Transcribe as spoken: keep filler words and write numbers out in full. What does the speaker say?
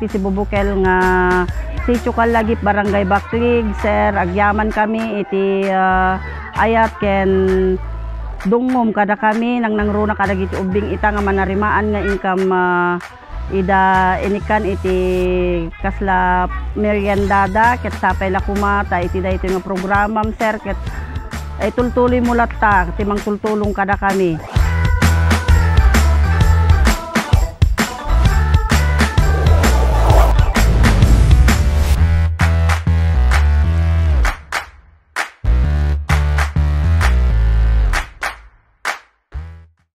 Iti Bubukel nga Sitio Kalagip, Barangay Baclig, sir, agyaman kami iti, ah, ayat ken dumngom kada kami, nangnangruna kadagiti ubbing ita nga manarimaan nga inkam, ah, ida inikkan iti kasla meriendada, ket sapay la koma ta iti daytoy nga programam, sir, ket ay tultuloy mo latta ti mangtultulong kada kami.